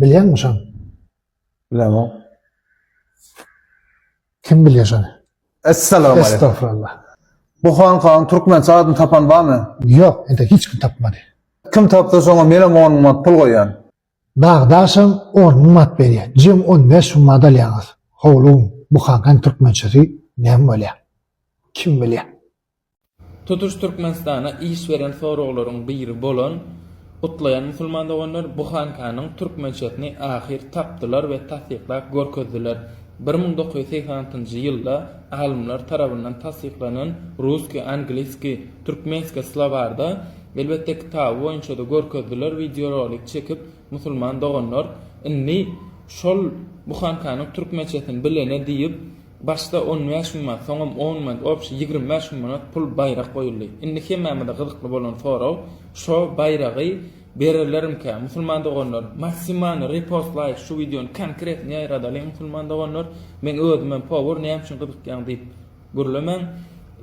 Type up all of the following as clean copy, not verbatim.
Bilýäňmi şony? Bilemok. Kim bilýär şony? Essalamu aleýkum. Estagfurullah. Buhankanyň türkmençe adyny tapan barmy? Ýok, entek hiç kim tapmady. Kim tapsa şoňa menem on manat pul goýýan. Dagdaşam on manat berýär. Jem 15 manat alýaňyz. Howlugyň buhankaň türkmençesi näme bolýar? Kim bilýär? Tutuş Türkmenistana iş beren soraglaryň biri bolan Gutlaýan musulman doganlar buhankanyň türkmençesini ahyr tapdylar we tassyklap görkezdiler. 1986-njy ýylda alymlar tarabyndan tassyklanan Russkiý angliskiý türkmenskiý slowarda elbetde kitaby boýunçada görkezdiler wideorolik çekip musulman doganlar indi şol buhankanyň türkmençesini bilene diýip Başda 15 mün manat, soňam on manat, obşi 25 mün manat pul baýrak goýuldy. Indi hemmämize gyzykly bolan sorag, şo baýragy bererlerimkä? Musulman doganlar, maksimalny repost laýk şu wideony konkretno ýaýradalyň musulman doganlar. Meň özümem powur näme üçin gyzykýaň diýip gürlemäň.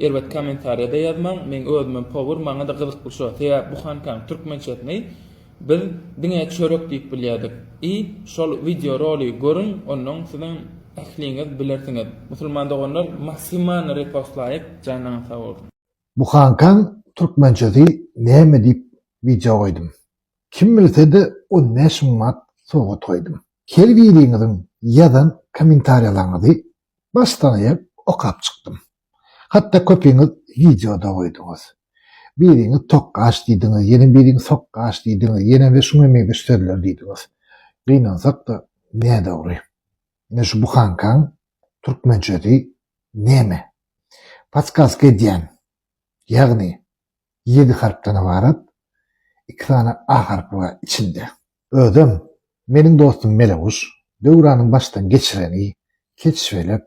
Erbet kommentariýada ýazmaň. Meň özümem powur, maňa-da gyzykly şo. Sebäp buhankaň türkmençesini Biz diňe çörek diýip bilýädik. I şol wideo roligi görüň onnoň sizem ähliňiz bilersiňiz. Musulman doganlar maksimalny repostlaýyk janyňyz sag bolsun. Buhankaň türkmençesi näme diýip wideo goýdum. Kim bilsede 15 mün manat sowgat goýdum. Her biriňiziň ýazan kommentariýalaryňyzy başdan aýak okap çykdym. Hatda köpiňiz wideoda goýduňyz. Biriňiz tokgaş diýdiňiz, ýene biriňiz sokgaş diýdiňiz, ýene we şuňa meňzeş sözler diýdiňiz. Gynansak-da, nädogry. Ine şu buhankaň türkmençesi näme? Podskazka edýän, ýagny ýedi harpdan ybarat, iki sany A harpy bar içinde. Özem, meniň dostum Meleguş, Döwranyň başdan geçireni, Keçbelek,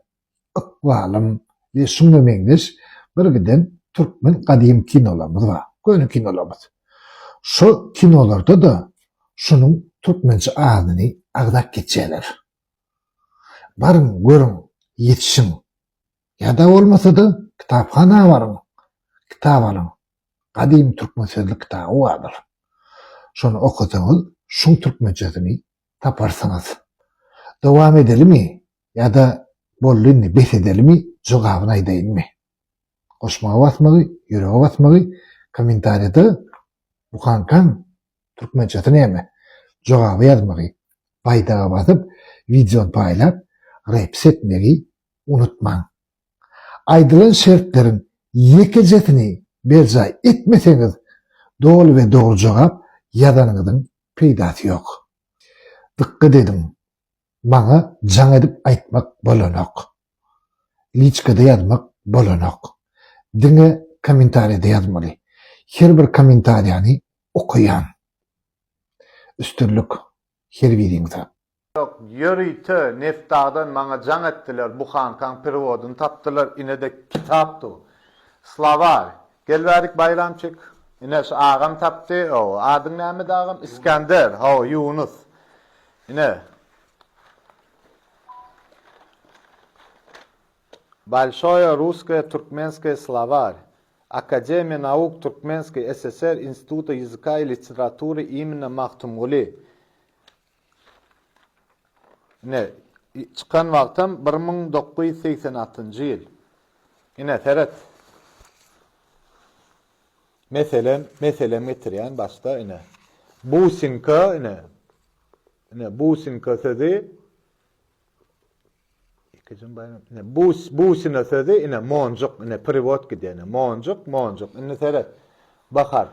Ykbalym we şuňa meňzeş birgiden türkmen gadymy kinolarymyz bar, köne kinolarymyz. Şo kinolarda-da şunuň türkmençe adyny agzap geçýärler. Baryň, görüň, ýetişiň. Ýa-da bolmasa-da kitaphana baryň, kitap alyň. Gadymy türkmen sözlük kitaby bardyr. Şony okasaňyz, şuň türkmençesini taparsyňyz. Dowam edelimi ýa-da boldy indi bes edelimi jogabyny aýdaýynmy? Goşmaga basmagy, ýürege basmagy, kommentariýada buhankaň türkmençesi näme? Jogaby ýazmagy, baýdaga basyp, wideony paýlap, reps etmegi unutmaň. Aýdylan şertleriň ýekejesini berjaý etmeseňiz, doly we dogry jogap ýazanyňyzyň peýdasy ýok. Dykgat ediň, maňa jaň edip aýtmak bolanok. Liçkada ýazmak bolanok. Diňe kommentariýada ýazmaly. Her bir kommentariýany okaýan. Üstünlik her biriňize. Ýok, ýörite Neftdagdan maňa jaň etdiler, buhankaň perewodyny tapdylar, ine-de kitap dur. Slowar. Gel bärik Baýramçik. Ine, şu agam tapdy. Hawa, adyň nämedi agam? Iskender. Hawa, Ýunus. Ine. Bolşoýa russkoýa turkmenskoýa slowar. Akademiýa nauk Turkmenskoý SSR Instituta ýazyka i literatury imeni Magtymguly. Ine, çykan wagtam 1986-njy ýyl. Ine, seret. Meselem, meselem getirýän başda, ine. Businka, ine. Ine, businka sözi Ikijim baýram. Ine, bus, busina sözi, ine, monjuk, ine, prewod gidýär, ine, monjuk, monjuk. Indi seret. Bahar.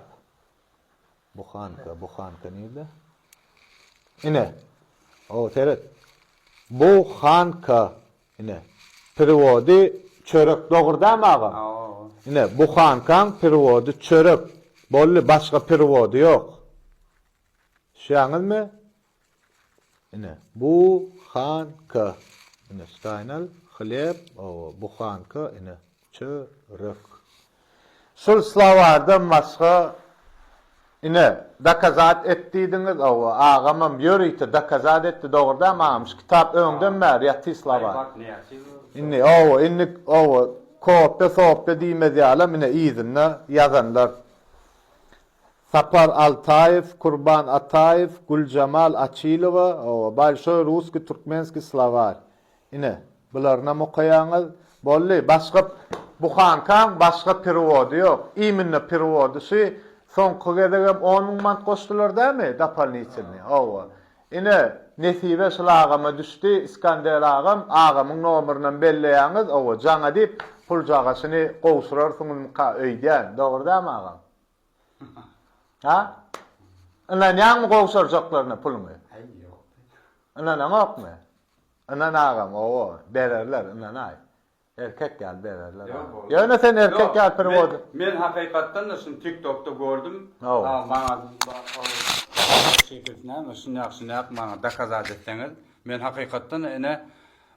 Buhanka, buhanka nirde? Ine. O, seret. Buhanka. Ine. Perewody çörek dogry dämi agam? Ine, buhankaň perewody çörek. Boldy, başga perewody ýok. Düşýäňizmi? Ine, buhanka. Ine, ştaýnal, hleb, o, buhanka, ine, çörek. Şul slowardan başga, ine, dokazat et diýdiňiz, hawa, agamam ýörite dokazat etdi, dogry dämi agam, şu kitap öňden bäri ýaty slowar. Indi, hawa, indi, hawa, kopýa-sopýa diýmez ýalam, ine, yzynda ýazanlar. Sapar Altaýew, Kurban Ataýew, Güljemal Açilowa, hawa, Bolşoý russkiý-türkmenskiý slowar. Ine, bularynam okaýaňyz. Boldy, başga buhankaň başga perewody ýok. Iminno perewody şy, soňky gezegem on müň mant goşdular dämi, dopolnitelnyý, hawa. Ine, nesibe şul agama düşdi, Iskander agam, agamyň nomerinem belleýäňiz, hawa, jaňa diýip, puljagaşyny gowşurarsyňyzmyka öýdýän, dogry dämi agam? Ha? Ynanýaňmy gowşurjaklaryna puluňy? Aý, ýok. Ynanaňokmy? Ynan agam, owo, bererler, ynanaý. Erkek ýaly bererler Ýok, agam. boldy. Ýöne sen erkek Ýok, ýaly perewod. Men, men hakykatdan-da şuny TikTokda gördüm. Hawa. A, maňa şekilsi näme, şunýak şunýak maňa dokazat etseňiz, men hakykatdan-da ine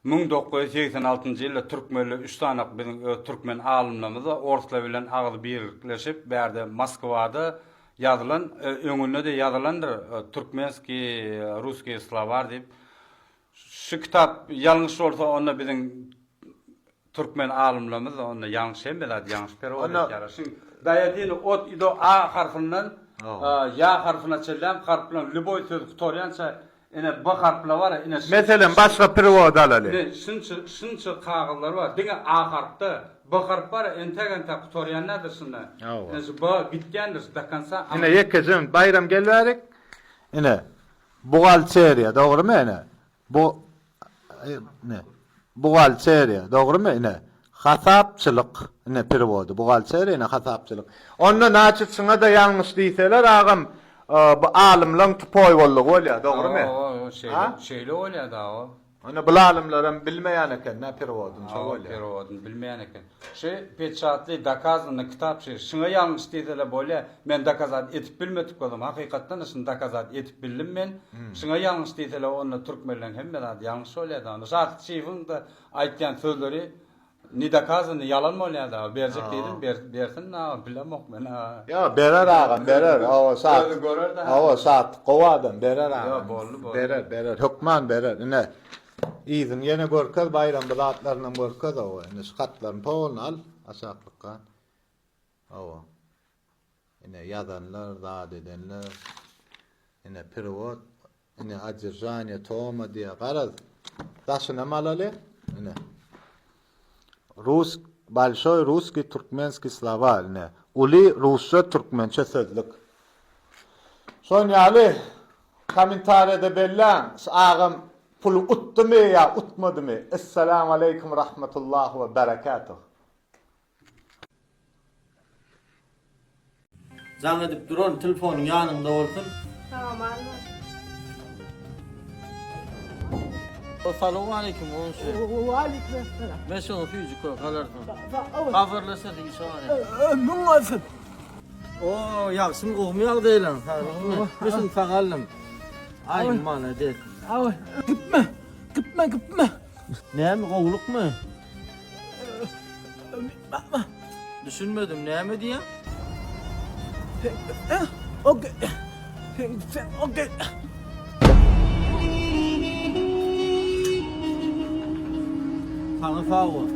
1986-njy ýylda türkmenler üç sany biziň öz türkmen alymlarymyz bar, orslar bilen agyz birlikleşip bärde Moskwada ýazylan, öňünde-de ýazylandyr, Türkmenskiý, russkiý slowar diýip. Şu kitap ýalňyş bolsa onda biziň türkmen alymlarymyz onda ýalňyş hemme zat ýalňyş perewod etýärler. Şuň daýadini ot i do a harfyndan ýa harfyna çenlem harplan lýuboý söz gutarýança ine b harpla bar ine şunça Meselem başga perewod alaly. Ine şunça şunça kagyzlar bar diňe a harpda b harp bar entek entek gutarýan däldir şunda. Ine şu b gitýändir do konca. Ine ýekeje Baýram gel bärik. Ine Buhgalteriýa, dogrymy ine? Bu ine. Buhgalteriýa, dogrymy ine? Hasapçylyk, ine perewody. Buhgalteriýa ine hasapçylyk. Onda naçe çyňa-da ýalňyş diýseler agam, bu alymlaň tupoý boldugy bolýar, dogrymy? Hawa, şeýle, şeýle bolýar da o. Onda bul alymlaram bilmeýän eken-dä perewodyny, şo Hawa, bolýar. perewodyny bilmeýän eken. Şu peçatly, dokazanny kitap şu, şuňa ýalňyş diýseler bolýar. Men dokazat edip bilmedik bolsam, hakykatdan-da şuny dokazat edip bildim men. Şuňa ýalňyş diýseler, onda türkmenleň hemme zady ýalňyş bolýar-da. Onda Şatlyk şyhyň-da aýtýan sözleri ne dokazanny ýalan bolýar-da. Berjek diýdim, bersin aga, bilemok men aga. Ýok, berer agam, berer. Hawa, Şat. Özi görer-de. Hawa, Şatlyk gowy adam, berer agam. Ýok, boldy, boldy. Berer, berer, hökman berer. Ine, Yzyny ýene görkez Baýram bu zatlarynam görkez hawa indi şu hatlaryny polny al aşaklykka hawa ine ýazanlar zat edenler ine perewod ine odержание toma diýýär garaz daşynam alaly ine rus bolşoý russkiý türkmenskiý slowar ine uly rusça türkmençe sözlük şon ýaly Kommentariýada belläň şu agam puly utdymy ýa utmadymy Essalamu aleýkum rahmetullah we berekatuh. Jaň edip duran telefonyň ýanyňda bolsun. Salam alma. Salowmaleýkim goňşy. Waleýkim Men şoňa süýji köke alarsyň. Habarlaşarys işe barýan. Ömrüň bolsun. O, ýagşymy gowumy ýagdaýlaň saglygyňmy? Men şuny saňa aldym. Aý, malades. Aý, gitme. Gitme, gitme. Näme, gowulykmy? Düşünmedim, näme diýýäň? Okey. Sen okey. Saňa sag bol.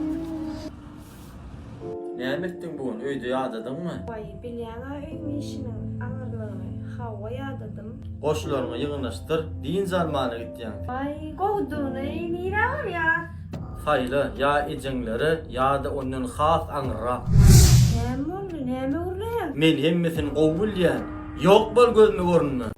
Näme etdiň bu gün? Öýde ýadadyňmy? Waý, bilýäň-ä öýüň işiniň agyrlygyny. Hawa, ýadadym. Goşularyňy ýygnaşdyr, dynç almana gitýäň. Waý, gowudygyny nirä barýas? Saýla, ýa ejeňlere, ýa-da ondan has aňyrrak. Näme boldy, näme gürleýäň? Men hemmesini gowy bilýän. Ýok bol gözüme görünme!